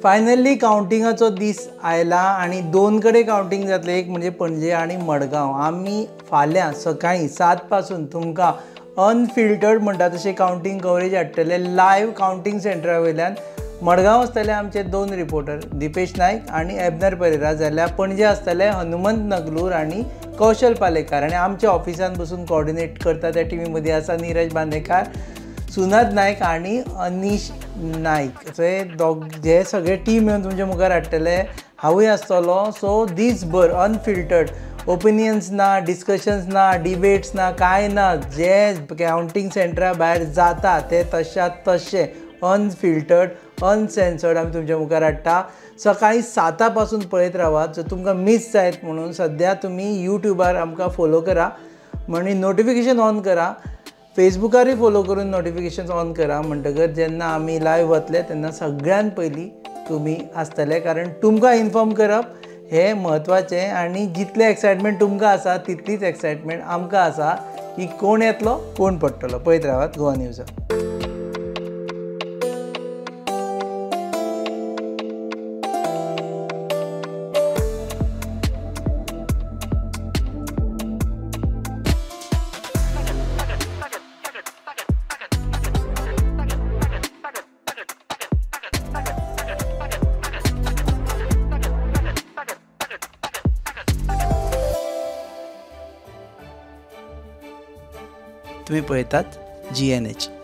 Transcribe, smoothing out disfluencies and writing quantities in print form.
Finally कावंटिंगाचो दीस आयला आनी दोन कडेन कावंटींग जातलें, एक म्हणजे पणजे आनी मडगांव. आमी फाल्यां सकाळीं 7 पासून तुमकां अनफिल्टर्ड म्हणटा तशें कावंटींग कवरेज हाडटले लायव्ह कावंटींग सेंटरा वयल्यान. मडगांव आसतले आमचे 2 रिपोर्टर दीपेश नायक आनी एबनर परेरा, जाल्यार पणजे आसतले हनुमंत नगलूर आनी कौशल पालेकार. आनी आमच्या ऑफिसान बसून कॉर्डिनेट करता त्या टिमी मदीं आसा नीरज बांदेकार, सुनाद नायक आनी अनीश नायक. सो हे दोग हे सगळे टीम येवन तुमच्या मुखार हाडटले, हांवूय आसतलो. सो दीसभर अनफिल्टर्ड ओपिनियन्स ना, डिस्कशन्स ना, डिबेट्स ना, कांय ना. जे कावंटींग सेंटरा भायर जाता ते तश्या तशें अनफिल्टर्ड अनसेन्सर्ड आमी तुमच्या मुखार हाडटा. सकाळीं 7 पासून पळयत रावात. जर तुमकां मीस जायत म्हणून सद्या तुमी यूट्यूबार आमकां फोलो करा, आनी नोटिफिकेशन ऑन करा, फेसबुकारूय फोलो करून नोटिफिकेशन ऑन करा. म्हणटकच जेन्ना आमी लायव्ह वतले तेन्ना सगळ्यान पयलीं तुमी आसतले, कारण तुमकां इन्फॉर्म करप हें म्हत्वाचें. आनी जितलें एक्सायटमेंट तुमकां आसा तितलीच एक्सायटमेंट आमकां आसा की कोण येतलो कोण पडटलो. पळयत रावात गोवा न्यूज. तुम्ही पळयतात GNH.